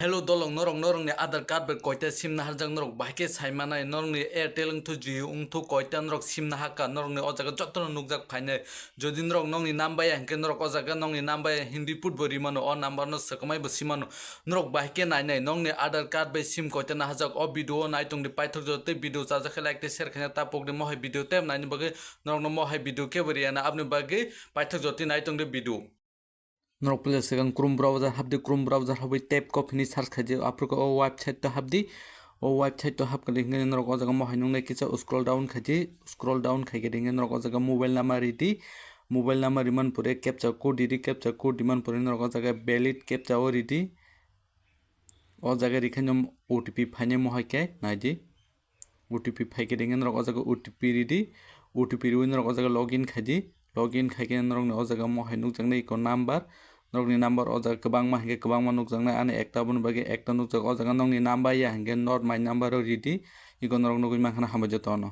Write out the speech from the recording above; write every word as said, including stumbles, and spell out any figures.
Hello dolong, norok norokni Aadhaar card bai koita sim naharjak, norok bahai khe sai manai, norokni Airtel wngthu, Jio wngthu, koita norok sim nahakha, norokni o jaga jotono nukjak phainai. Jodi norok nokni nam baya hinkhe norok o jaga nokni nam baya hinwi put bo rimano, o number no swkamai bo simano. Norok bahai khe nainai, nokni Aadhaar card bai sim koita nahajak, o video o naitongdi paithak jotoi video chajak khe like tei share khaina ta pokdi, mohai video tei naini bagwi norokno mohai video kebo riyana, aboni bagwi paithak jotoi naitongdi video. Norok puila swkang Chrome browser hapdi, Chrome browser habwi tab cop hinwi search khaidi, aphuru khe o website o hapdi. O website o hapkhe hinkhe norok o jaga mohai nuknai kisa scroll down khaidi, scroll down khaikhe hinkhe norok o jaga mobile number ridi, mobile number riman pore captcha code ridi, captcha code riman pore norok o jaga valid captcha o ridi. O jaga rikhaino O T P phainai mohai khe naidi. O T P phaikhe hinkhe norok o jaga O T P ridi, O T P riwi norok o jaga login khaidi, login khaikhe norokni o jaga mohai nukjaknai iko number, norokni number o jaga kwbangma hinkhe kwbangma nukjaknai, ani ekta aboni bagwi ekta nukjak, o jaga nokni number ya hinkhe not my number o ridi, iko norok nugwi mankha na hambai jotono.